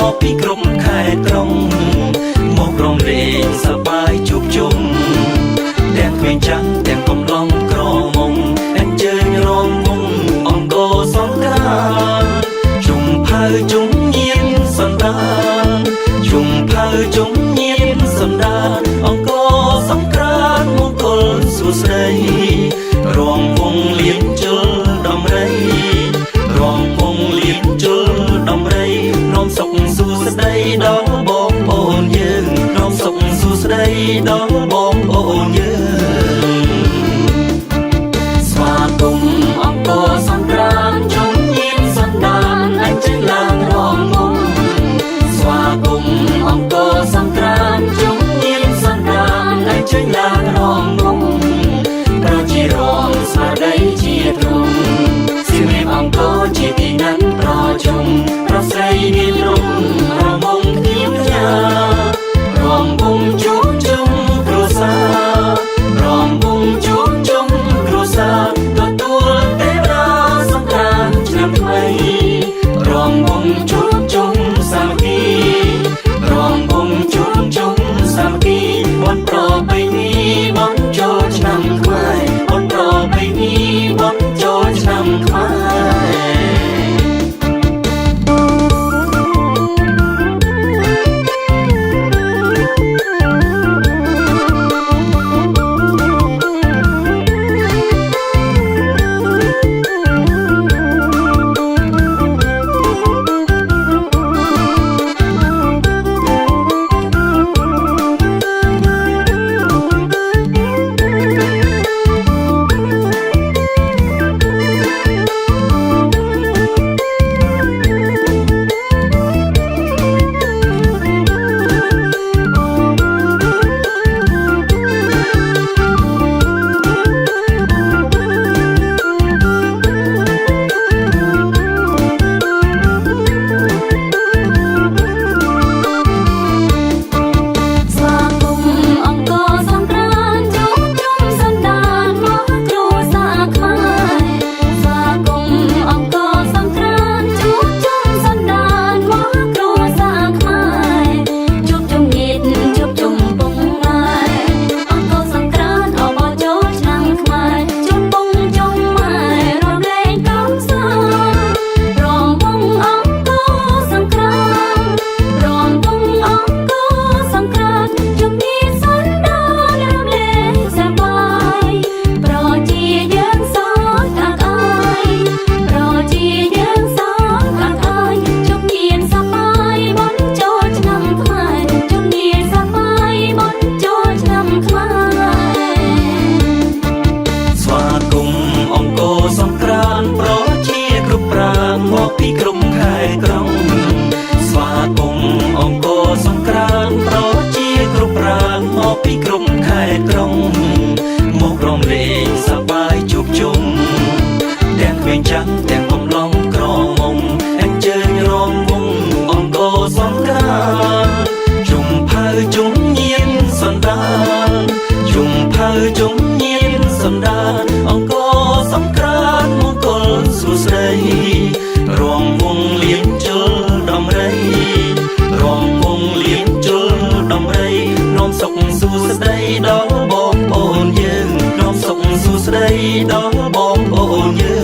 មកពីគ្រប់ខេត្តក្រុងមករំលែកសប្បាយជួបជុំទាំងក្មេងចាំងទាំងកំឡងក្រមុំអញ្ជើញរំវងអង្គរសង្ក្រានជុំផៅជុំញៀនសន្តានជុំផៅជុំញៀនសន្តានអង្គរសង្ក្រានមង្គលសួស្តីរំវងលៀនជលដំរីរំវងលៀនជលដំរីនាំសុខសួស្តីដល់បងប្អូនយើងនាំសុខសួស្តីដល់បងប្អូនយើងស្វាគមន៍អង្គរសង្ក្រានជុំញៀនសន្តានអញ្ជើញឡើងរំវងស្វាគមន៍អង្គរសង្ក្រានជុំញៀនសន្តានអញ្ជើញឡើងរំវងប្រជារងស្មារតីជាទ្រង់សៀមរាបអង្គរជាទីណាត់ប្រជុំប្រុសស្រីមានរំរំវងគ្នាផ្ញើរំវងជួបជុំគ្រួសាររំវងជួបជុំគ្រួសារទទួលទេវតាសង្ក្រានឆ្នាំថ្មីរំវងជួបជុំសាមគ្គីរំវងជួបជុំសាមគ្គីបុណ្យប្រពៃណីបុណ្យចូលឆ្នាំខ្មែរបុណ្យប្រពៃណីបុណ្យចូលឆ្នាំខ្មែរ ស្វាគមន៍អង្គរសង្ក្រានជួបជុំសន្តានមកគ្រួសារខ្មែរស្វាគមន៍អង្គរសង្ក្រានជួបជុំសន្តានមកគ្រួសារខ្មែរជួបជុំញាតិជួបជុំពុកម៉ែអង្គរសង្ក្រានអបអរចូលឆ្នាំខ្មែរជុំពុកជុំម៉ែរំលែកកំសាន្តរំវងអង្គរសង្ក្រានរំវងអង្គរសង្ក្រានជុំនេះសន្តានរំលែកសប្បាយប្រជាយើងសោកអាកអាយប្រជាយើងសោកអាកអាយជុំញៀនសប្បាយបុណ្យចូលឆ្នាំខ្មែរជុំញៀនសប្បាយបុណ្យចូលឆ្នាំខ្មែរ ស្វាគមន៍អង្គរសង្ក្រានប្រជាគ្រប់ប្រាង្គមកពីគ្រប់ខេត្តក្រុងស្វាគមន៍អង្គរសង្ក្រានប្រជាគ្រប់ប្រាង្គមកពីគ្រប់ខេត្តក្រុងមករំលែកសប្បាយជួបជុំទាំងក្មេងចាំងទាំងកំឡងក្រមុំអញ្ជើញរំវងអង្គរសង្ក្រានជុំផៅជុំញៀនសន្តានជុំផៅជុំញៀនសន្តានអង្គរសង្ក្រានមង្គលសួស្តីរំវងលៀនជលដំរីរំវងលៀនជលដំរីនាំសុខសួស្តីដល់បងប្អូនយើងនាំសុខសួស្តីដល់បងប្អូនយើ